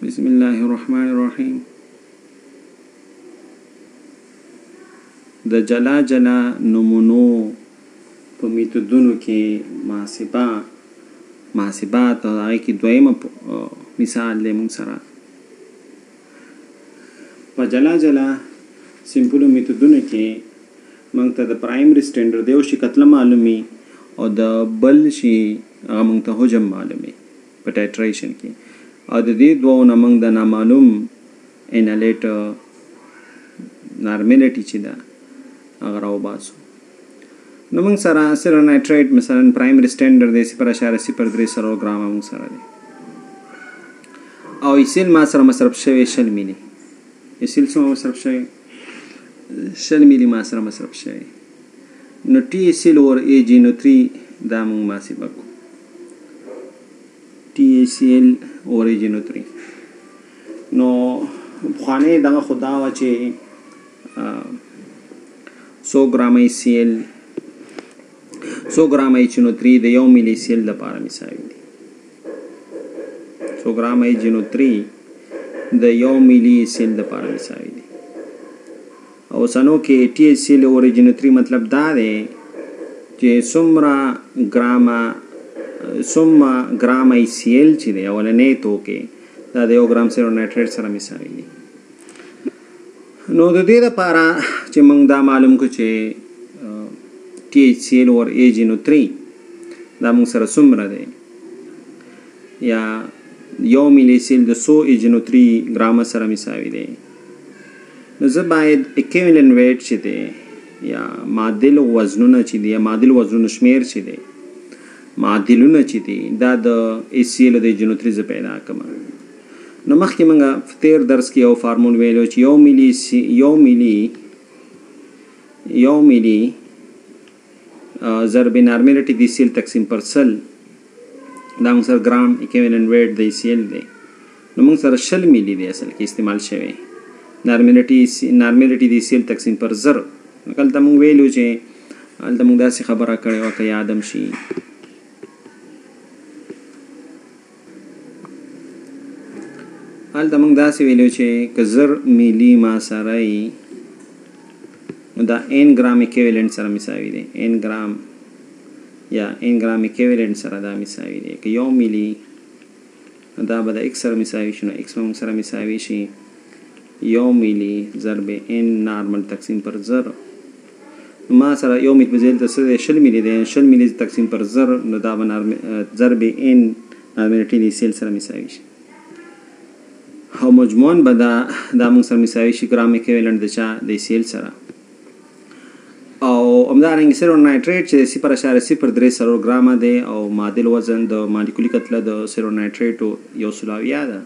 بسم الله الرحمن الرحیم. د جلا جلا نمونو په میتودونو کې محاسبه، محاسبات، او هغې کې دویمه مثال دی. موږ سره په جلا جلا سمپلو میتودونو کې موږ ته د پرایمري سټنډرډ یو شي کتله معلومي او د بل شي هغه موږ ته حجم معلومي په ټایټریشن کې، او د دې دوو نه موږ د نامعلوم انالیټ نارملټي چې ده هغه راوباسو. نو موږ سره سیلور نایټریټ مثلا پرایمري سټنډرډ دی، 0.03 ګرامه موږ سره دی، او ایسیل ما سره مصرف شوی 20 میلي. ایسیل څومره مصرف شوی؟ 20 میلي ما سره مصرف شوی. نو ټي ایسیل اور ای جی نو 3 دا موږ محاسبه کو، ټي ایسیل اور ای جی نو 3. نو پخوانۍ دغه خو دا وه چې څو ګرامه ایسیل، څو ګرامه ایچ نو 3 د 1 میلي ایسیل دپاره مساوي دي. څو ګرامه ایچ نو 3 د 1 میلي ایسیل دپاره مساوي دي. او اوسنو کې ټي ایچ سي له اوریجن 3 مطلب دا دی چې څومره ګرامه، څومره ګرامه ای سی ایل چې دی اولنې توکی دا د 1 ګرام سیرو نایټریټ سره مساوي دي. نو د دې لپاره چې موږ دا معلوم کړو چې ټي ایچ سی ایل اور ای جی نو 3 دا موږ سره څومره دی، یا 1 میلي سیل د څو ای جی نو 3 ګرامه سره مساوي دی، نو زه باید اکیولنټ ویټ چې دی یا معادل وزنونه چې دی، یا معادل وزنونو شمېر چې دی، معادلونه چې دی، دا د ای سی ایل د ای جی نو 3 زه پیدا کړم. نو مخکې موږ تېر درس کې یو فارمول ویلو چې 1 میلي سی، 1 میلي، 1 میلي ضرب نارملټي د سی ایل تقسیم پر 100، دا موږ سره ګرام اکیولنټ ویټ د ای سی ایل دی. نو موږ سره 20 میلي دی اصل کې استعمال شوی نارملټي د سی ایل تقسیم پر 1000. نو هلته موږ ویلو چې هلته موږ داسې خبره کړې وه که یادم شي، هلته موږ داسې ویلو چې که 1000 میلي ما سره یي نو دا ان ګرام اکیولنټ سره مساوي دی، ان ګرام یا ان ګرام اکیولنټ سره دا مساوي دی. که 1 میلي نو دا به د ایکس سره مساوي شي، نو ایکس به موږ سره مساوي شي 1 میلي ضرب ان نارمل تقسیم پر 1000. نو ما سره 1 میلي په ځای دلته څه دی؟ 20 میلي دی، 20 میلي تقسیم پر 1000، نو دا به ضرب ان نارملټي د سیل سره مساوي شي، او مجموعاً به دا موږ سره مساوي شي ګرام اکیولنټ د چا؟ د سیل سره. او همدارنګه سیلور نایټریټ چې 0.03 ګرامه دی، او معادل وزن د مالیکولي کتله د سیلور نایټریټو 170 ده،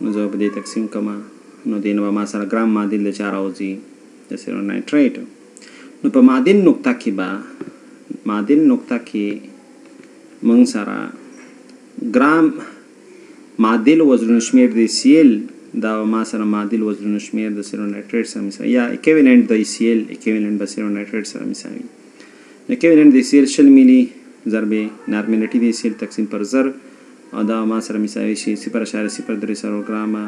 نو زه په دې تقسیم کړم، نو دې نه به ما سره ګرام معادل د چا راوځي؟ د سیلور نایټریټ. نو په معادل نقطه کې به، معادل نقطه کې موږ سره ګرام معادل وزنونو شمېر د سی ایل، دا به ما سره معادل وزنونو شمېر د سیلور نایټریټ سره مساوي، یا اکیولنټ د سی ایل اکیولنټ به سیلور نایټریټ سره مساوي. اکیولنټ د سی ایل 20 میلي ضرب نارملټي د سی ایل تقسیم پر 1000، او دا ما سره مساوي شي 0.03 ګرامه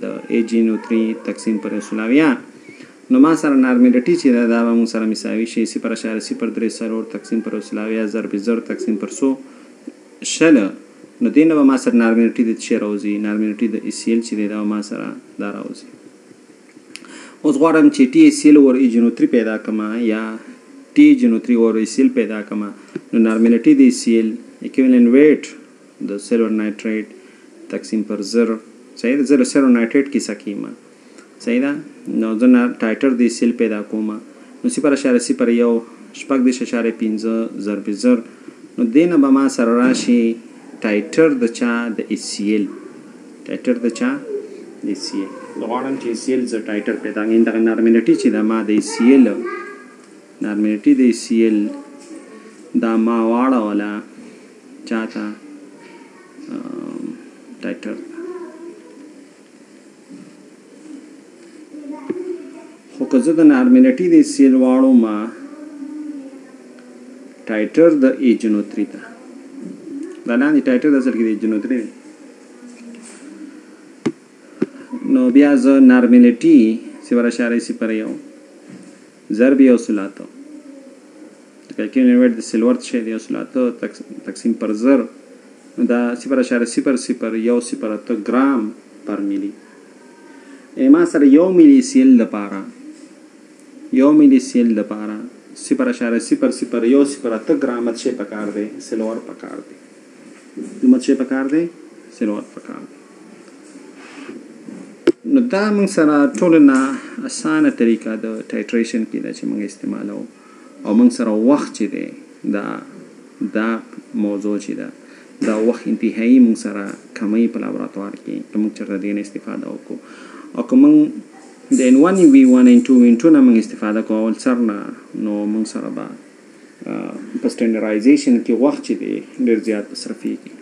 د ای جی نو 3 تقسیم پر 170. نو ما سره نارملټي چې ده دا به موږ سره مساوي شي 0.03 تقسیم پر 170 ضرب 1000 تقسیم پر 100 20. نو دې نه به ما سره نارملټي د څه راوځي؟ نارملټي د ای سی ایل چې دی دا به ما سره دا راوځي. اوس غواړم چې ټي ای سی ایل اور ای جی نو 3 پیدا کړم، یا ټي جی نو 3 اور ای سی ایل پیدا کړم. نو نارملټي د ای سی ایل اکیولنټ ویټ د سیلور نایټریټ تقسیم پر 1000، صحیح ده؟ زه د سیلور نایټریټ کیسه کیمه، صحیح ده؟ نو زه ټایټر د ای سی ایل پیدا کوم، نو 0.01 36.5 ضرب 1000، نو دې نه به ما سره راشي ټایټر د چا؟ د ای سی ایل. ټایټر د چا؟ د ای سی ایل. زه غواړم چې ای سی ایل زه ټایټر پیدا کړم. دغه نارملټي چې ده ما د ای سی ایل، نارملټي د ای سی ایل دا ما واړوله چا ته؟ ټایټر. خو که زه د نارملټي د ای سی ایل واړوم ټایټر د ای جی نو 3 ته، دا لاندې ټایټر د اصل کې د ای جی نو 3 دی. نو بیا زه نارملټي 0.01 ضرب 108، ځکه اکیولنټ ویټ د سلور څه شی دی؟ 108 تقسیم پر 1000، نو دا 0.00108 ګرام پر ملي. ما سره 1 ملي سیل دپاره، 1 ملي سیل دپاره 0.00108 ګرام څه شی پکار دی؟ سلور پکار دی. دومره څه شی پکار دی؟ سلور پکار دی. نو دا موږ سره ټولو نه اسانه طریقه د ټایټریشن کې ده چې موږ استعمالو، او موږ سره وخت چې دی، دا موضوع چې ده، دا وخت انتهایی موږ سره کمی په لابراتوار کې که موږ چېرته دې نه استفاده وکړو. او که موږ د ان 1 وی 1 ان 2 ان 2 نه موږ استفاده کوو اول سر نه، نو موږ سره به په سټنډرایزیشن کې وخت چې دی ډېر زیات مصرفېږي.